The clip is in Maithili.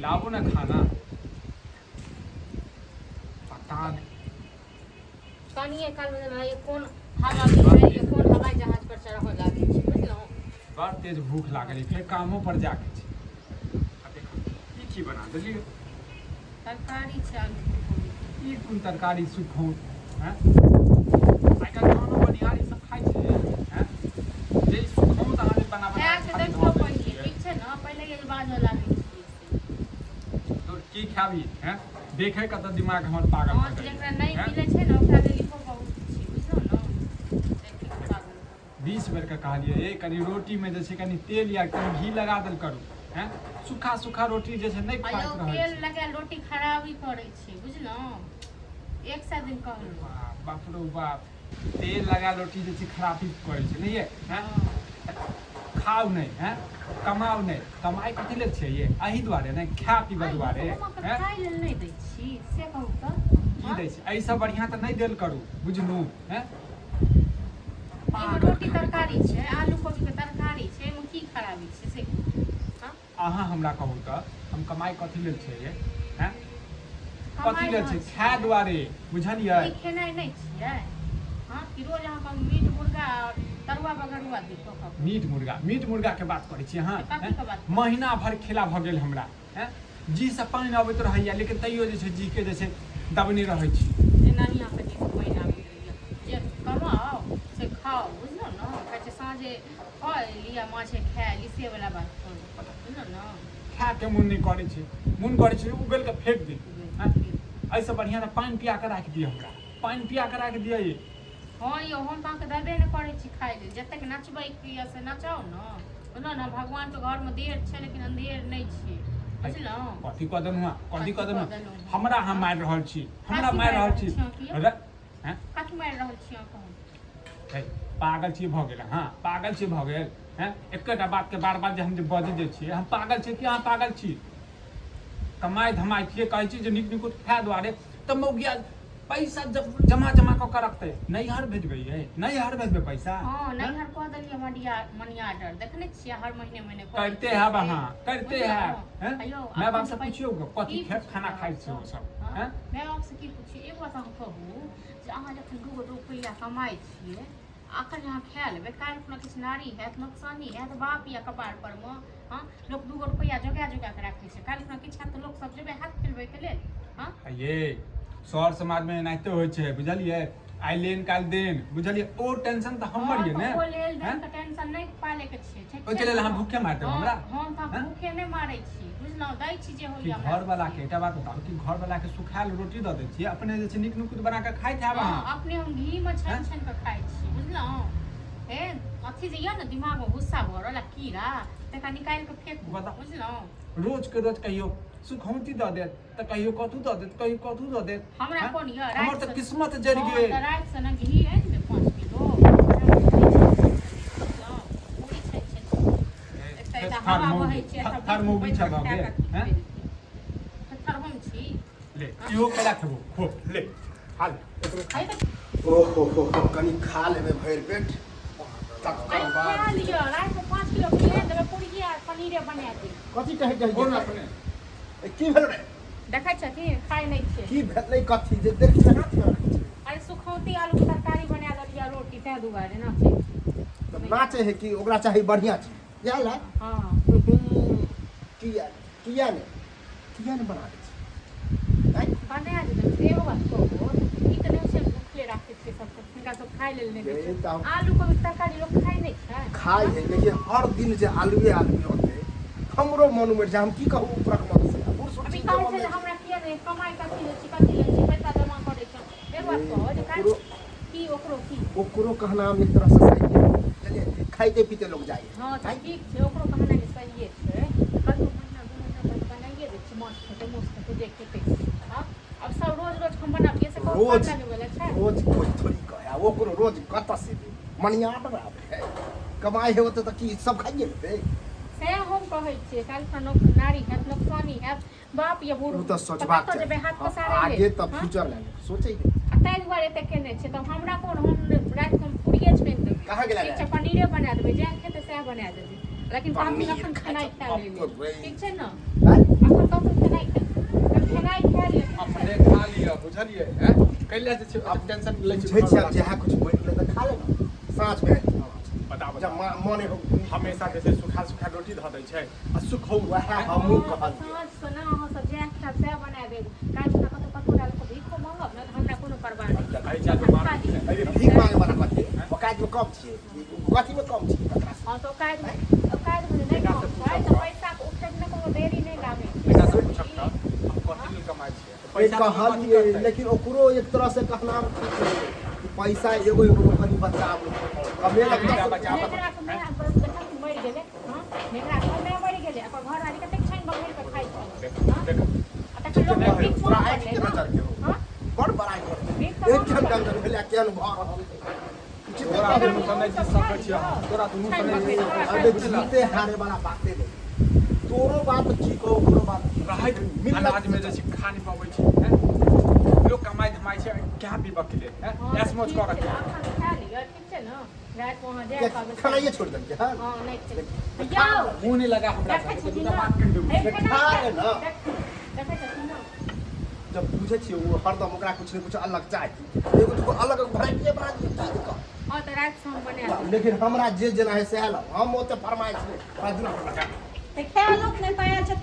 लाबू ने खाना। पता नहि। कनिए कालमे जेना ये कोन हवा बिहाड़ि के कोन हवाई जहाज पर चढ़ऽ लागै छै, बुझलहुँ? बड़ तेज भूख लागल है, फेर कामो पर जाके छै। आ देखो, ई की बना देलियै? तरकारी छै आलू कोबी। ई कोन तरकारी सुखौ हैं? आइ काल्हि खानो बनिहार ई सब खाइ छै हैं? जे ई सुखौ तऽ अहाँ जे बना बना खाय के खाली देखियौ धऽ दै पहिले, छियै। ठीक छै ने? पहिले ये जे बाजऽ लागै छियै से। तोर की खाबी हैं? देखे के तऽ दिमाग हमर पागल हँ, भऽ जाइए जकरा नहि हैं? मिलै छै ने ओकरा लेल इहो बहुत छै, बुझलहुँ ने? देखियौ पागल। 20 बेरके कहलियै, ए कनि रोटीमे जे छै कनि तेल या कनि घी लगा देल करू। हैं, सूखा सूखा रोटी जे छै नहि आ यौ खुआइत रहै तेल छै। लगायल रोटी खराबी करै छै, बुझलहुँ? 100 दिन कहलहुँ। बाप बाप रौ बाप, तेल लगा रोटी जे छै खराबी करै छै नहि ये? हैं, खाउ नहि, हैं, कमाउ नहि। कमाइ कथी लेल छै ये? एहि दुआरे नहि, खाय पीबऽ दुआरे। हैं, खाइ लेल नहि दै छी से कहू तऽ? की दै छी? एहिसँ बढ़िआँ तऽ नहि देल करू, बुझलहुँ? हैं, एहिमे रोटी तरकारी छै, आलू कोबीके तरकारी छै, एहिमे की खराबी छै से कहू? हँ? अहाँ हमरा कहू तऽ हम कमाइ कथी लेल छै ये? हैं, कथी कमाइ लेल छै? रहल खाय छियै। दुआरे, बुझलियै? ई खेनाइ नहि छियै? हँ, कि रोज अहाँके मीट मुर्गा आओर तरुआ बगरुआ दी कऽ कऽ? मीट मुर्गा, मीट मुर्गा के बात करै छी अहाँ? तऽ कथीके हैं? बात करै? महीना भर खेला भऽ गेल हमरा। हैं, जी से पानि अबैत रहैया, लेकिन तैयो जे छै जी के जे छै दबने रहै छी। एनाही अहाँके जीसँ पानि आबैत रहैया। जे कमाउ से खाउ, बुझलहुँ ने? कहै छै साँझे कऽ एली आ माछे खाय एली, से वला बात करू, बुझलहुँ ने? खायके मोन नहि करै छै, मोन करै छै उगलि कऽ फेंक दी। हैं, एहिसँ बढ़िआँ तऽ पानि पिया कऽ राखि दिअ, हमरा पानि पिया कऽ राखि दिअ ये। हँ यौ, हम तऽ अहाँके देबे नहि करै छी खाय लेल। जतेक नचबैके यऽ से नचाउ ने, बुझलहुँ ने? भगवानके घरमे देर छै लेकिन अन्धेर नहि छै, बुझलहुँ? कथी कऽ देलहुँ हँ? कथी कऽ कथी कऽ देलहुँ? देलहुँ हँ? हमरा अहाँ मारि रहल छी, हमरा कथी मारि रहल छी। छी अहाँ? हैं? कथी मारि रहल छी अहाँ, कहू? हे, पागल छी भऽ गेल? हँ, पागल छी भऽ गेल? हैं, एकेटा बातके बार बार जे हम जे बजै जे छियै, हम पागल छी कि अहाँ पागल छी? कमाइ धमाइ छियै, कहै छी जे नीक निकुत खाय दुआरे तऽ मौगिया पैसा जब जमा जमा कऽ के रखतै, नैहर भेजबै यै, नैहर भेजबै पैसा? हँ, नैहर कऽ देलियै मडिया मनी ऑर्डर, देखने छियै? हर महीने महीने करै करते छियै हैब से। अहाँ, करते बुझलहुँ? हैब। हैं? आयौ, माय बाप अपन से पुछियौ गऽ, कथी की खाना पुछबै खाइ छै ओ अहाँसँ? सब? हँ? हैं? माय बाप से की पुछियौ? एगो बात अहाँ कहू जे अहाँ जखन 2 गो रुपैआ कमाइ छियै, अखन जे अहाँ खा लेबै, काल्हि खुना किछु नारी हैत, नोकसानी हैत, बाप या कपार परमे। हँ, लोक 2 गो रुपैआ जोगा जोगा कऽ राखै छै। काल्हि खुना किछु हैत तऽ लोक सब जेबै हाथ फैलबैके लेल? हँ? ये शहर समाजमे एनाहिते होइ छै, बुझलियै? आइ लेन काल्हि देन, बुझलियै? ओ टेंशन तऽ हमर हँ ये तऽ ने। ओ लेल हैं? देन के टेंशन नहि पालै के छै, ठीक ओहिके छै लेल ने? अहाँ भूखे मारि देब हँ, हमरा? हम तऽ हैं? भूखे नहि मारै छी, बुझलहुँ? दै छी जे कि होइए हमरा घर वाला से। के एकटा बात बताउ कि घर वाला के सुखायल रोटी दऽ दै छियै, अपने जे छै नीक नुकुत बना कऽ खाइत हैब हँ, अहाँ? अपने हम घी मे छानि हैं? छानि कऽ खाइ छी, बुझलहुँ? हे, अथी जे यऽ ने दिमागमे गुस्सा भरल आ कीड़ा, तकरा निकालि कऽ फेकू। बताउ। बुझलहुँ? रोज के रोज कहियो सुखौंती दऽ देत तऽ कहियो कथू दऽ देत, कहियो कथू दऽ देत। हमरा हैं? कोन यऽ? हमर तऽ किस्मत जरि हँ, गेल। तऽ रातिसँ ने घी आनि देब 5 किलो, बुझलहुँ? पूरी छानि छानि कऽ। एकटा एकटा थेथर हवा मौगी, बहै छै, एतऽ थेथर मौगी बैठ छ कऽ भऽ खाय गेल। कऽ की हैं? भेल? थेथर हम छी? ले, इहो केला खेबो, खो, ले खा ले एकरो खा। खाइ तऽ ओहो हो हो, कनि खा लेबै भरि पेट तकर अरे बाद। खा लिअ, रातिमे 5 किलो घी आनि देबै, पूरिये आ पनीरे बना देब। कथी कहै खो ने कहै अपने। की भेल रे? देखै छथिन, खाइ नहि छै। की भेलै कथी जे देखी तऽ हाथ मे छै? अरे, सुखौती आलूके तरकारी बना देलियै रोटी, ताहि दुआरे नाचै छै। तऽ नाचे है कि ओकरा चाही बढ़िआँ चीज इएह लए। हँ। किया किया नहि, किया नहि बना दै छै आँय? बना देबै से एगो बात कहू, ई तऽ नहि छै भूखले राखै छियै सबके, हिनका सब खाइ लेल नहि दै ये छै। तऽ आलू कोबी तरकारी लोक खाइ नहि छै? खाइ है, लेकिन हर दिन जे आलुए आलुए होतै, हमरो मन उमरि जाय। हम की कहू, ऊपरक मन से बूढ़ सूढ़ अभी चीज के कहै मन छै जे नहि। हमरा किया नहि कमाइ, कथी लै छी, कथी लै छी, पैसा जमा करै छी। एगो बात कहू जे काल्हि ओकरो की ओकरो की ओकरो कहना एक तरह से सही है, चलिए खाइते पीते लोग जाइए। हँ, तऽ ठीक छै, ओकरो कहनाइ जे सहिए छै। कहियो महीना 2 महीना पर बनाइए दै छी, माछ खेतै, मासु खेतै, जे खेतै से। हँ, आब सब रोज रोज हम बनाबियै से कहू रोज पार लगै वला छै? रोज कोइ थोड़ी कहे आ ओकरो रोज कतऽ से दे मनी ऑर्डर आबै है, कमाइ है ओते तऽ की सब खाइए लेतै? सएह हम कहै छियै, काल्हि खन नारी हैत, नोकसानी हैत, बाप या बूढ़ ओ तऽ सोचबाक कतऽ जेबै चाही। हाथ हँ, पसारै आगे लेल? तऽ हँ? फ्यूचर लए सोचै है। आ ताहि दुआरे एते केने छै तऽ हमरा कोन, हम राति कऽ हम पूरिये छानि देबै। कहाँ गेलै ठीक रे? छै, पनीरे बना देबै, जएह खेतै सएह बना देबै, लेकिन कहथिन पनीर अखन खाइ खेनाइ छै, खा बाप लेबै। रे। ठीक छै ने? आँय? अखन कहथिन कैला जे छै आब टेंशन लै बुझै छी छियै आब जएह कुछ बनि गेलै तऽ खा ले ने साँझ मे आबि जाउ। बता जब बता मने हो हमेशा जे छै सुखा सुखा रोटी धऽ दै छै आ सुखौ वएह हमहूँ कहलियै साँझ सँ ने अहाँ सब जएह खायब सएह बना देब काल्हि खुना कतौ कतौ डाल कऽ भीखो मांगब ने तऽ हमरा कोनो परवाह नहि एहि जाके मार खा लिअ। अरे भीख मांगे वाला कथी औकात मे कम छियै कथी मे कम छियै ककरा से? हँ तऽ औकात मे औकात मे नहि एकरा कम से छै पूछब तऽ पैसा के उठै मे कोनो देरी नहि लागै छै एकरा से पूछब तऽ हम कथी लेल कमाइ छियै तऽ ए पैसा तऽ कथी कहलियै करतै? लेकिन ओकरो एक तरह से कहना ठीक छै कि पैसा एगो एगो कनि बचाबू कमेलक बेटा दस बचाबू। नेंगरा के माय जखन मरि गेलै हँ नेंगरा के माय मरि गेलै ओकर घरवाली कतेक छानि बघारि कऽ खाइ छलै देख हँ देख आ तखन लोक नहि, भीख तोरा मांगऽ आँखि पड़लै के ने नजर के हो हँ बड़ बड़ाइ करतै भीख तऽ एक मांगऽ केहन पड़लै। गंजन भेलै आ केहन भऽ रहल छै तोरा दुनू सँ नहि जीत सकै छियै हम। तोरा दुनू सँ नहि जीत सकै अबे छियै। जीते हारे वाला बाते नहि तोरो बात ठीक हो ओकरो बात ठीक रहैत मिलत अनाजमे जे छै खा नहि पबै छै हैं? लोक कमाइ धमाइ छै क्या पीबऽ के लेल हैं? हँ, तऽ ऐश मौज ठीक करऽ छै, के लेल। अखन खा लिअ ठीक छै ने रातिमे अहाँ जाय कहबै खेनाइए छोड़ि देलकै हँ हँ नहि खेबै यौ मुँह नहि लगा हमरा देखै से छथिन दूटा ने बात कहि देबौ हे, खा ले ने। देखै छथिन ने जब बुझै छियै ओ हरदम ओकरा कुछ ने कुछ अलग चाही एगो दूगो अलग वेराइटी बना दियौ की दिक्कत हँ तऽ राति से हम बना देब लेकिन हमरा जे जेना है सएह लाउ हम ओते फरमाइश नहि हमरा दुना तऽ खा लोक नहि पायल छै।